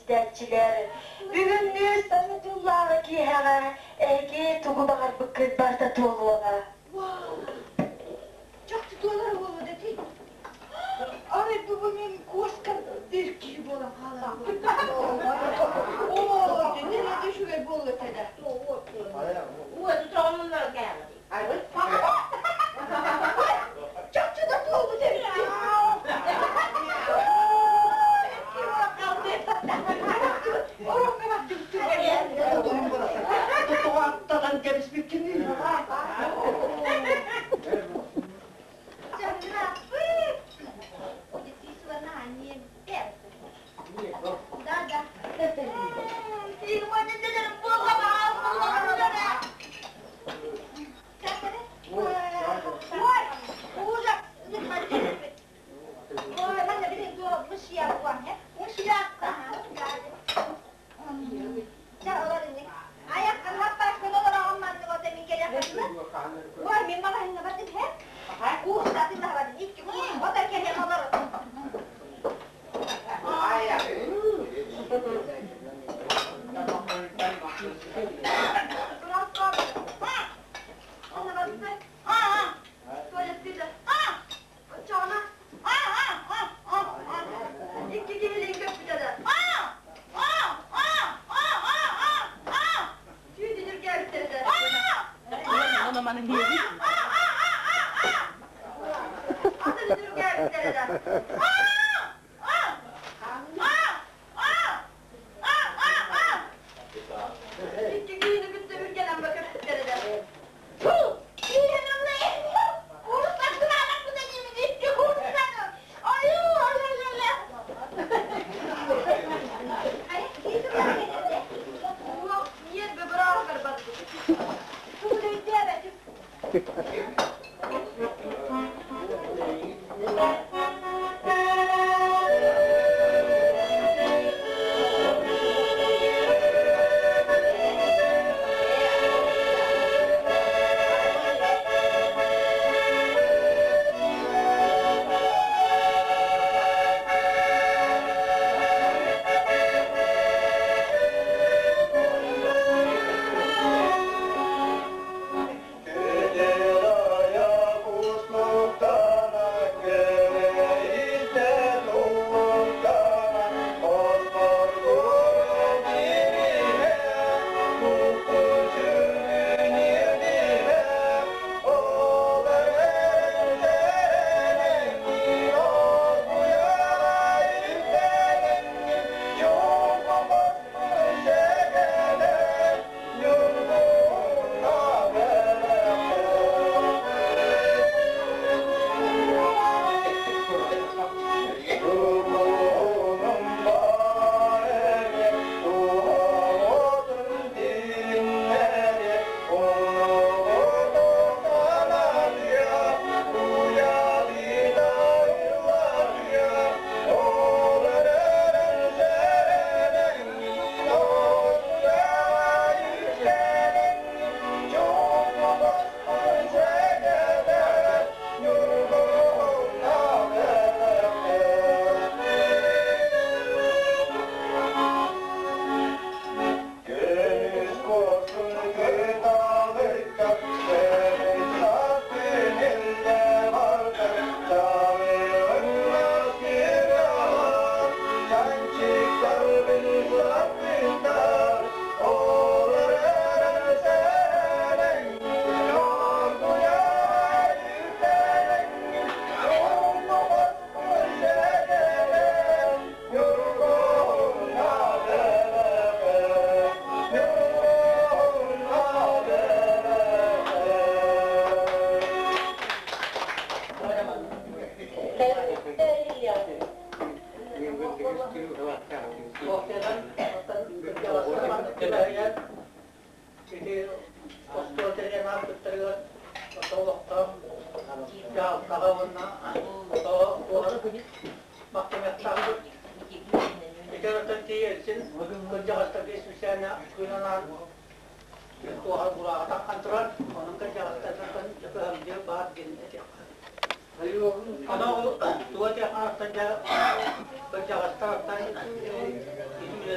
Истээччилэр, бүгүҥҥү Саҥа дьыллааҕы киэһэҕэ эһиги тугу баҕарбыккыт барыта туолуоҕа. Чахчы туолар буолуо да ити. Арай бүгүн мин куоскам эр киһи буолан хаалар. Оо, дьэ үчүгэй буолуо этэ да. Чахчы да туолбут эбит. Туттуҕаттатан кэбиспиккиний? Да, да.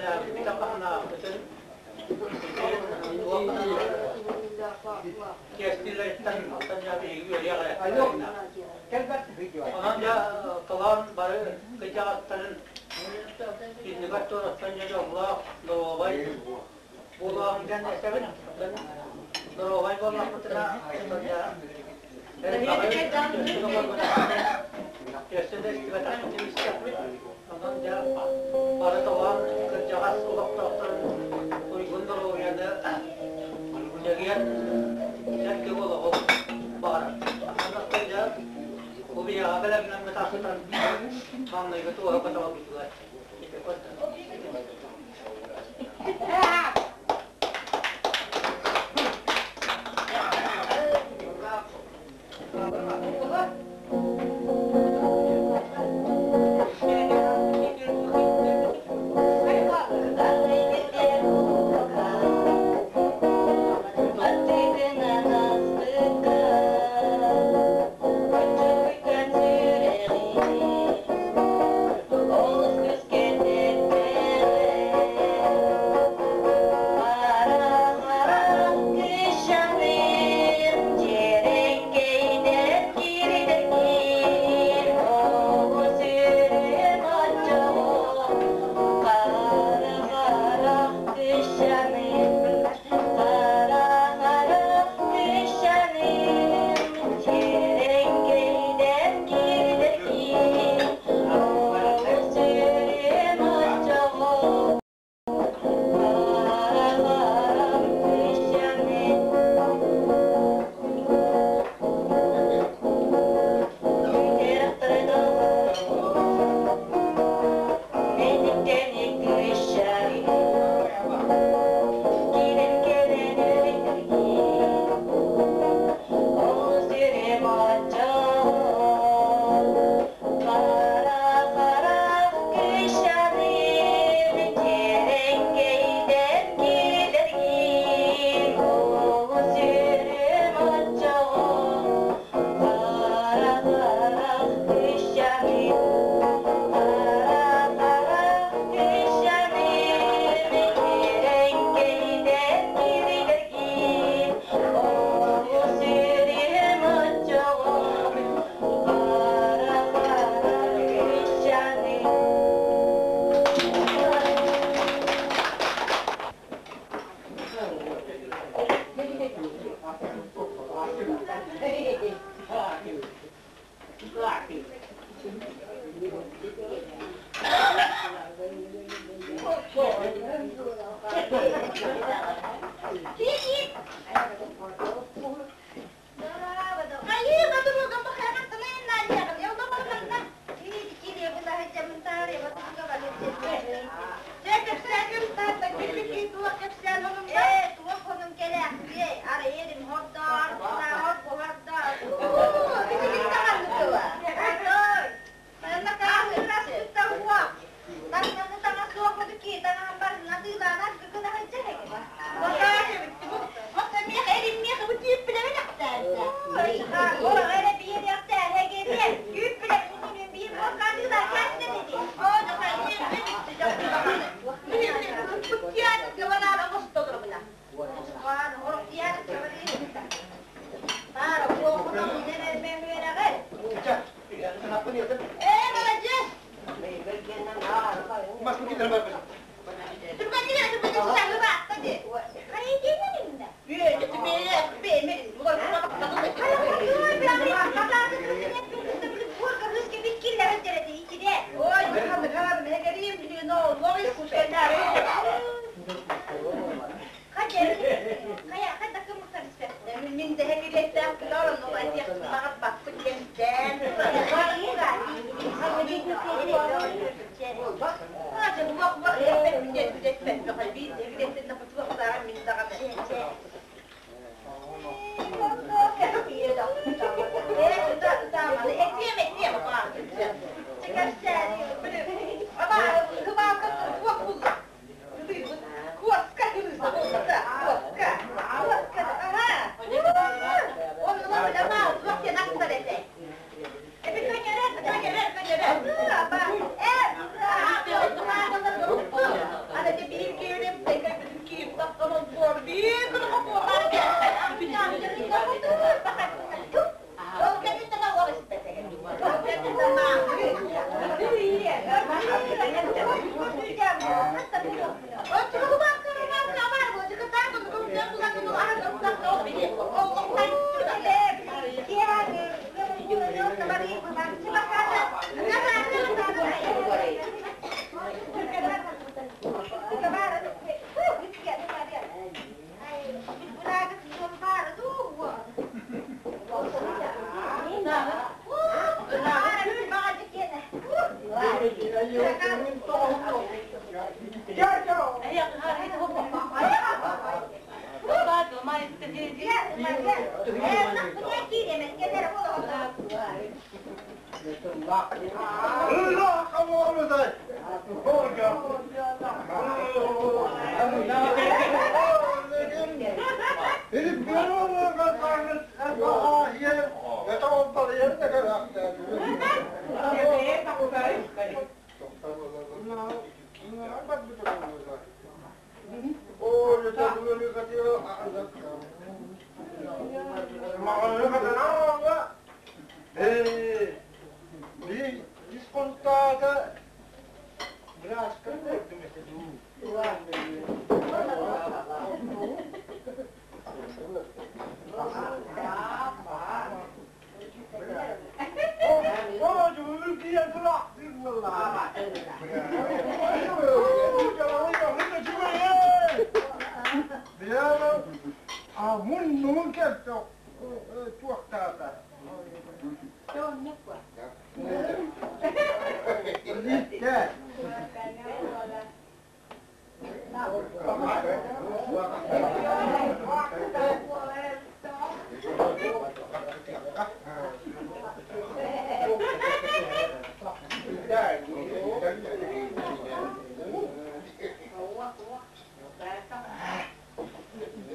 Үлэлээбиппитин хаһынаабытын Киэстилэриттэн алтан дьаа биһиги үөрүйэх Онон дьэ толоон бары кыдьаҕастарын иннигэр туораттан дьэ дьоллоох, доруобай буолуоҕун диэн этэбин. Доруобай буоллахпытына Өссө да истибэтэхпитин истэхпит. Онон дьэ бары толоон кырдьаҕас олохтоохторун туйгун доруобуйаны чэгиэн сэргэ олоҕу баҕарар. Онон дьэ бу биһиэхэ бэлэмнэммит астан маҥнайгы туоһу көтөҕөрбүтүгэр ити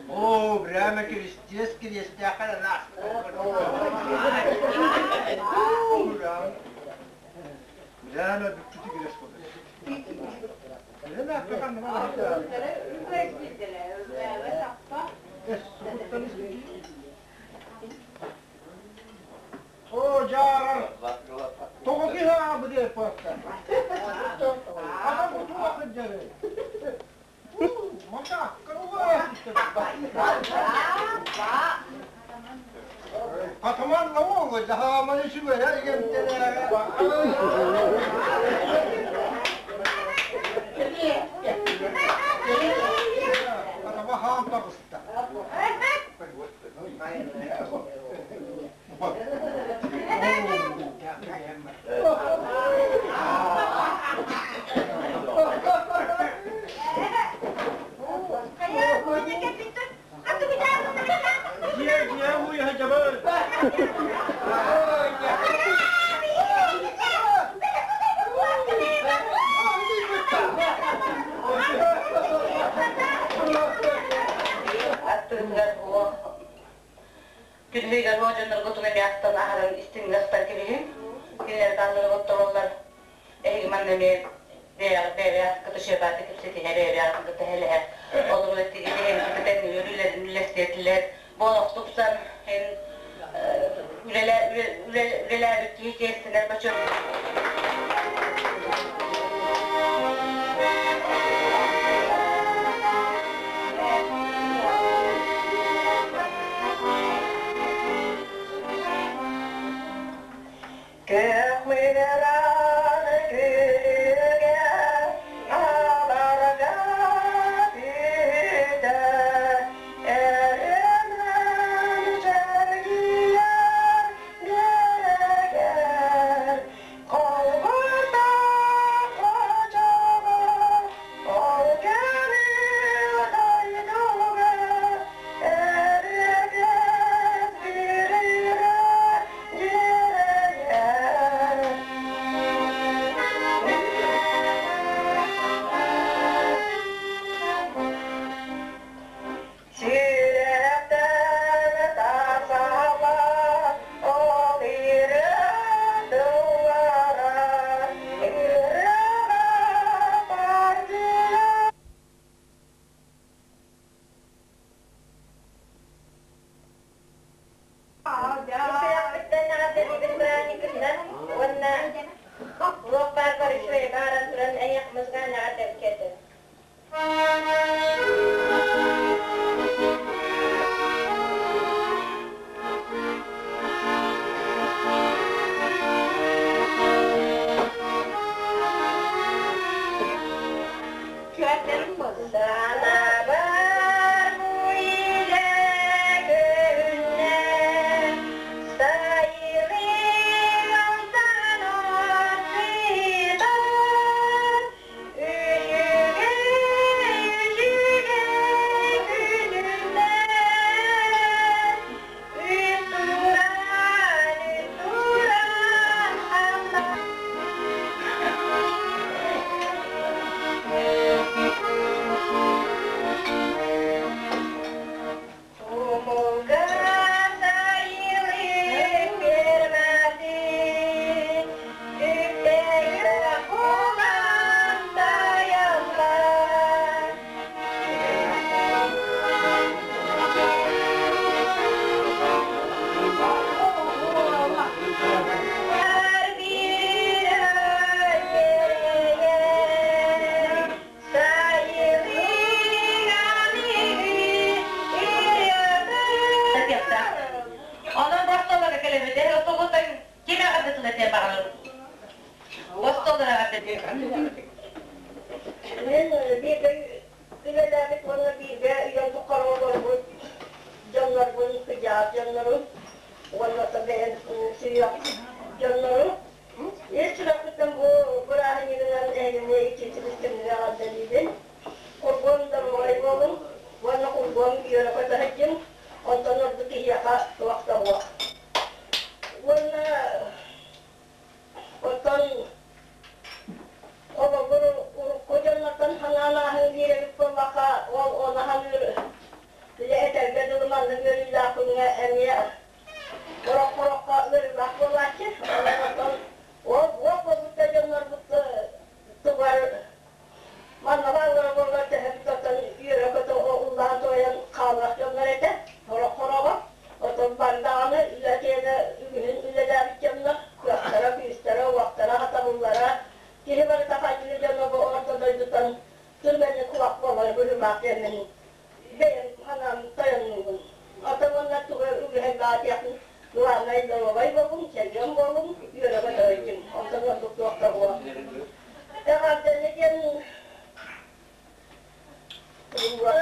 О, прямо крестец крестяха нас. Прямо бүттүтү кирес болды. О, жара. Тоғы киха абы деп қойыпты. Адам бұту уақыт жары. Мата, Атаман лауы, жахаманы шүбе, Атама хаам тағыста. Күнлүгер хожонор гутуна мияқтан ахарын истиңнахтар кибиһин. Кинилер даалары готтороллар. Эһиги манна ме бэйэ кытышебаты кипсетиһэ бэйэ кытыһэлэһэ. Олору тигитиһэн кытытен үрүлэр үллэстиэтилэр. Болохтупсан эн үлелер киһи бачыр. Санаабар бу илэ көһүннэ, сайылык алтан от сыһытар, үчүгэй, үчүгэй күнүнэн, үс туран, үс туран хамна. Тумулга сайылык бермәтин, Түптәге кулан таялар. Бир Онон бостоллара кэлэбит. Отобутан ким аҕардытыла те баҕалар. Бостоллара аҕардытыла. Мен бииргэ үлэлээбит уонна бииргэ үйэм тухары олорбут дьоннорбун, кыдьаат дьоннорум уонна бэйэм сүһүөх дьоннорум. Ис сүрэхпиттэн бу бырааһынньыгынан эһигини иччитибит эҕэрдэлиибин. Кургуом доруобай буолуҥ уонна кургуом үөрэ-көтө сылдьыҥ, онтон ордук киһиэхэ туох да суох. Уонна оттон холобур урукку дьоннортон санаан ааһын диир эбит буоллахха, ол онаһаныыр били этэргэ дылы маннык үөрүүлээх күҥҥэ эмиэ Орох-ороххо ыарыылаах буолааччы. Онон оттон ол уол буолбут да дьоннорбут тугар манна бааллара буоллар төһөбүт оттон үөрэ-көтө ыллаан туойан хаалыах дьоннор этэ. Орох-ороҕо. Оттон бары даҕаны үлэ киэнэ үгүһүн үлэлээбит дьоннор кыахтара, күүстэрэ, уохтара, хатабыллара киһи барыта хайдыы дьоно бу орто дойдутан түргэнник кулак буолар быһыылаах диэммин бэйэм санаам тойоннуубун. Ата уонна тугу үгэһин баатыахпын главнай доруобай буолуҥ, чэгиэн буолуҥ, үөрэ-көтө сылдьыҥ. Онтон ордук туох да буолуо. Эҕэрдэни диэн Үгүс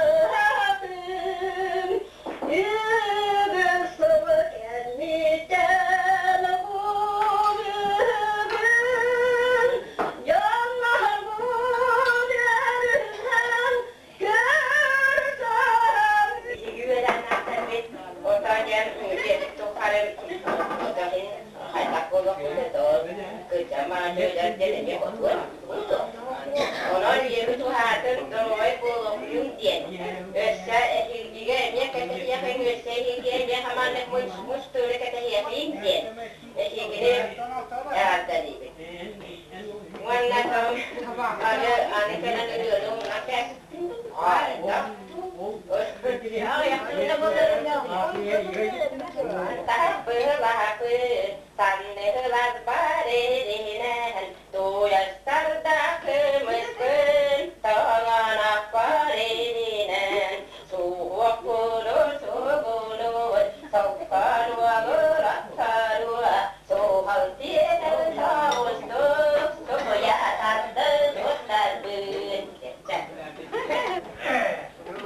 сыл кэнниттэн бүгүн дьоннорбут үөрүнэн Үөрэннэхтэрбит ото диэн дьиэбит тухары отоһун хайдах буолуохпут кырдьамаан диэн эмиэ отуон. Онон дьиэбит уһаатын доруобай буолуохпутун диэн. Өссө эһиилгигэ эмиэ кэтэһиэхиҥ, өссө эһиилгигэ эмиэ хамааннык мустуура кэтэһиэхиҥ диэн эһигини эҕэрдэлиибит. Уонна аны аны кэлэн ырыаны умнан Санныһылар туйастарда кымыспын тоҥонохпор ининэн суһуохпуну сугунуун соккоруолур суһал тиэтэл соҕустук суһуйа тардыбыттарбын.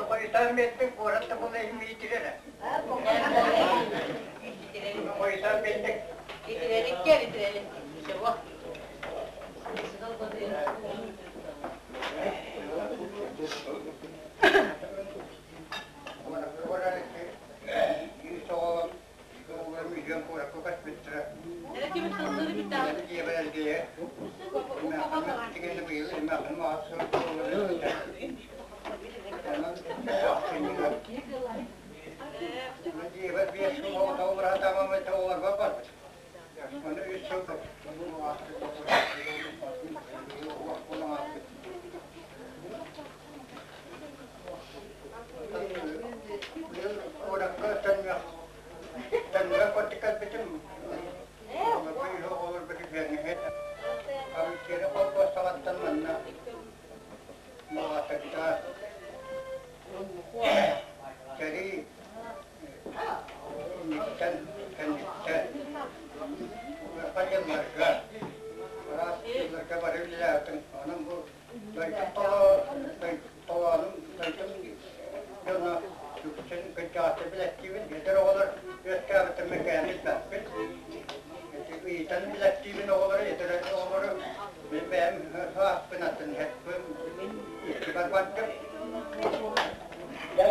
Хойутаан биэттик, куорат да була иһин Хойутаан биэттик. Битиреликке битирелик. Ничего.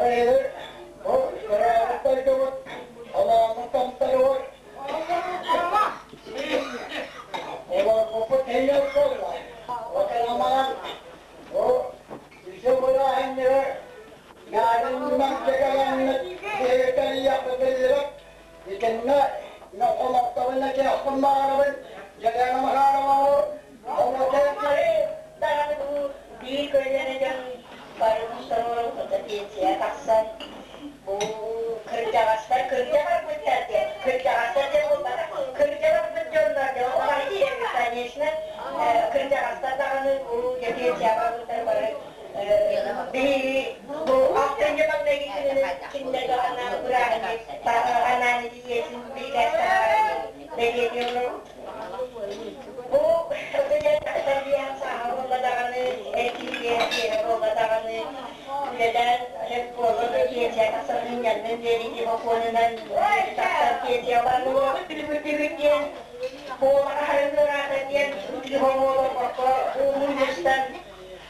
Эһиги бу төрөөбүт дойдубут олоҕун томторугар олорбуппут иһинэн буолла. Отон бу үтүө бырааһынньыгы Наадынньымаҥча кэлэммит биһиги тэрийиэхпит биллибэт. Итиннэ хомохтобун этиэхпин баҕарабын Елена Махароваҕа Даҕаны бу биир көлүөнэ дьон бары мустан пенсия тахсан бу кырдьаҕастар кырдьа барбыттар диэн кырдьаҕастар диэн буолбатах кырдьа барбыт дьоннор диэн конечно кырдьаҕастар даҕаны бу пенсия барбыттар бары биһиги бу алтынньы маҥнайгы күнүн кинилэргэ анаан бырааһынньык анаан ийэтин бэлиэтиир Бу сылдьан тахсар диэн сааһа буолла даҕаны, эркиһигэ киэһэ буолла даҕаны, үлэлээн сөп буолла да пенсия тахсан сынньаннын диэн ити бокуонунан тахсар пенсия барыллыбыт түбүгүрдүбүт диэн буолаҕа харыҥныраата диэн олорбокко уумун мустан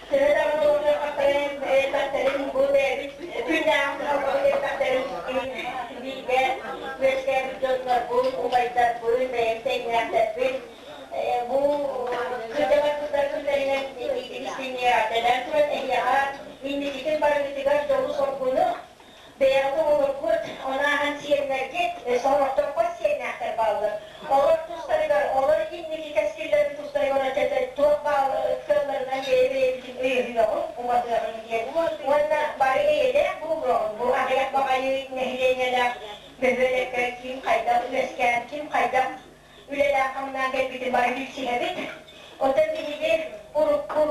төһө даҕаны олордохтарын элбэхтэрин бу бэйэбит күннээҕи кыһалҕабыт элбэхтэрин бииргэ үөскээбит дьоннорбун, убайдарбын, бэйэм тэҥнээхтэрбин бу кырдьаҕаспыттар күннэринэн истиҥҥэ туран эһиэхэ инникитин барыгытыгар дьолу-соргуну бэйэҕит оҕолоргут, онааһан сиэннэргит, соҕотоххо сиэннээхтэр бааллар. Олор тустарыгар, олор инники кэскиллэрин тустарыгар өтөтө туох баал кыалларынан бэйэ-бэйэбитин өйөһүөҕүҥ, уматыаҕыҥ диэн. Уонна бары эйэлээх буолуоҕуҥ. Бу аҕыйах баҕайы нэһилиэнньэлээх бөһүөлэккэ ким хайдах үөскээн, ким хайдах үлэлээх-хамнаан кэлбитин бары билсиһэбит. Оттон биһиги урукку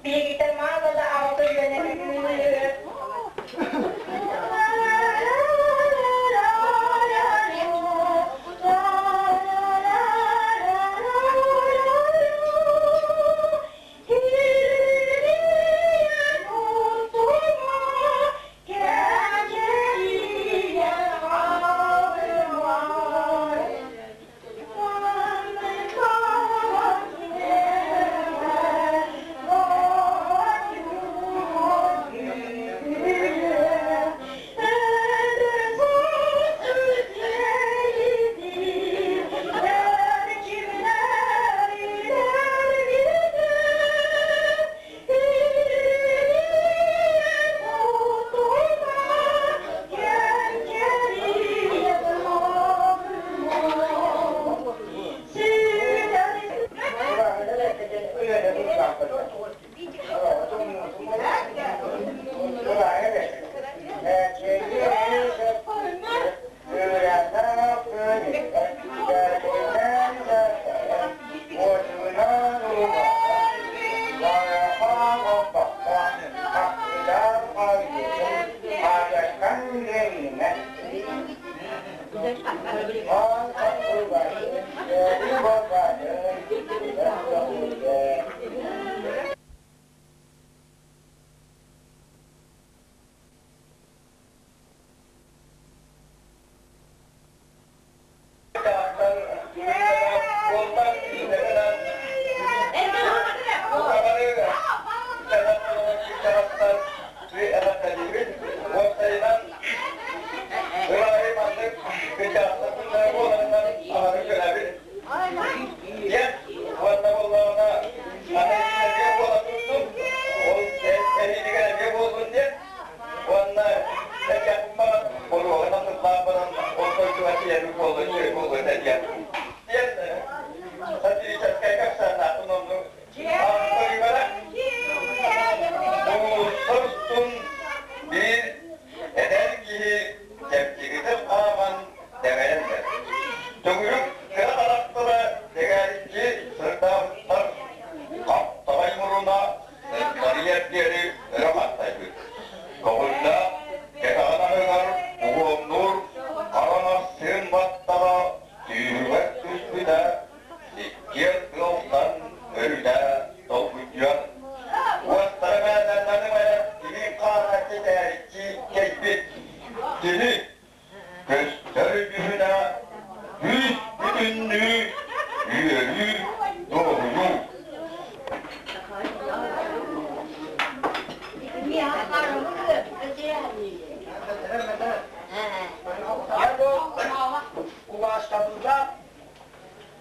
биһигиттэн маала да аҕа көлүөнэ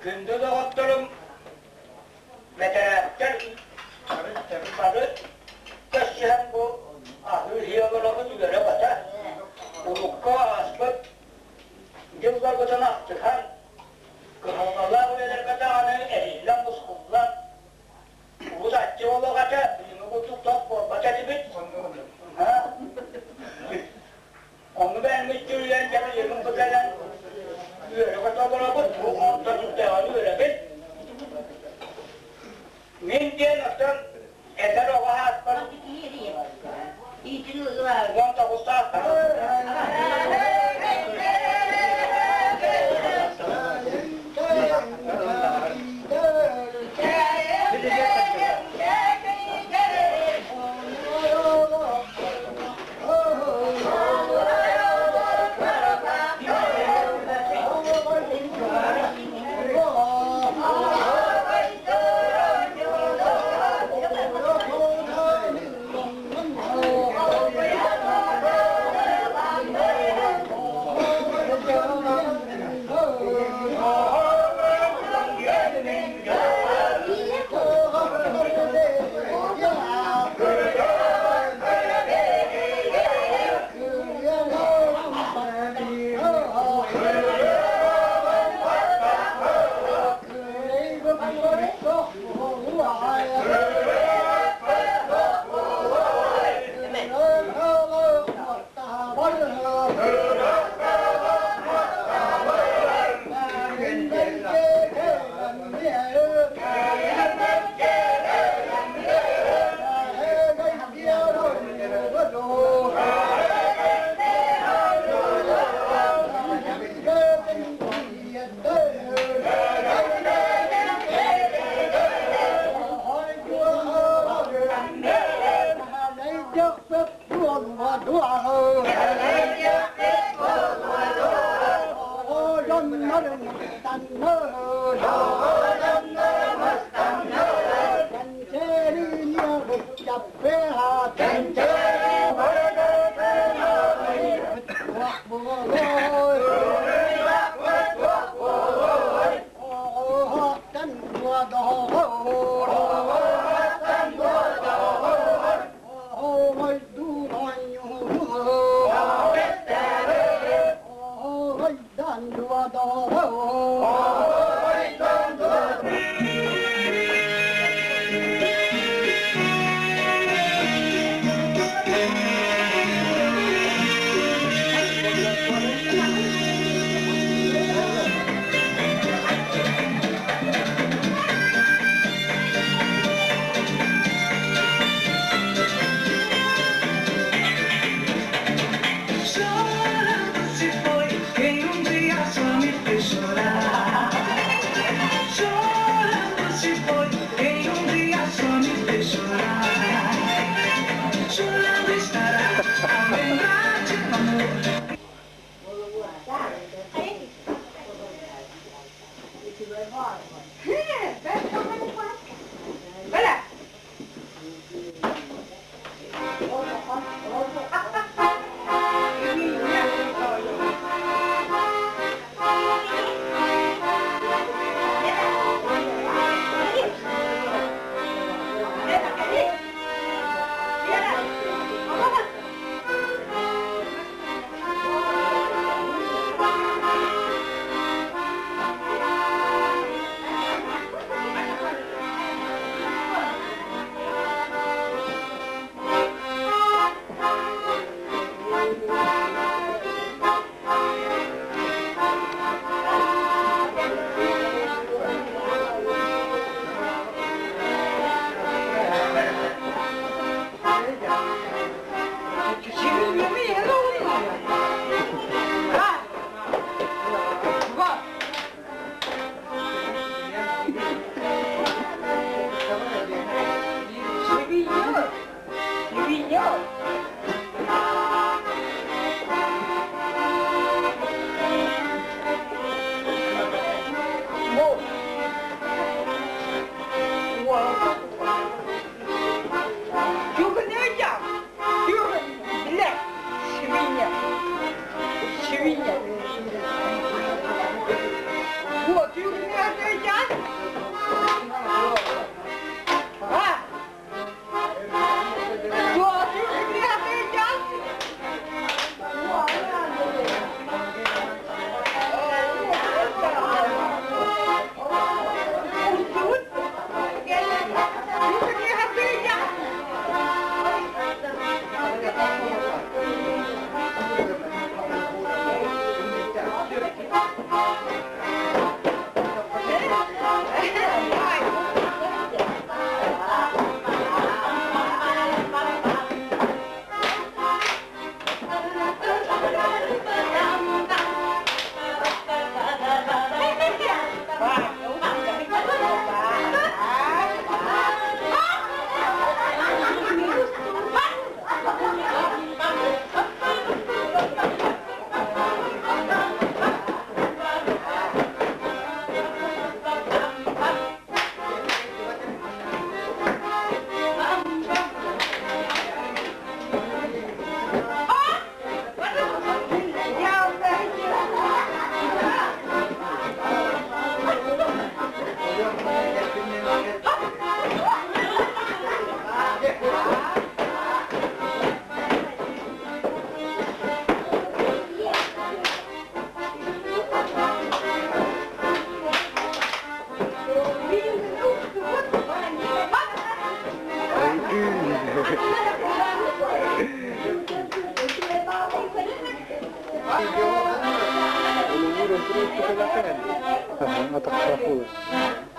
Күндү доҕотторум, бэтэрээттэр бары көрсүһэн бу аһыы олоробут үөрэ-көтө, урукку ааспыт дьылларбытын ахтыһан, кыһалҕалаах үлэлэргэ даҕаны эриллэн-бускуллан, урут аччык олох этэ, билиҥҥи курдук тох буолбат этибит. Ону бэйэбит дьүрүйэн дьарыйыгын кэлэн үөрэ-көтө олоробут, бу онтон сүрдээҕин үөрэбит. Мин диэн оттон эдэр оҕо сааспар 19 сааспар Chorando se foi quem um dia só me fez chorar. Chorando se foi quem um dia só me fez chorar. Chorando estará a lembrar de um amor. Атахтаах буолар.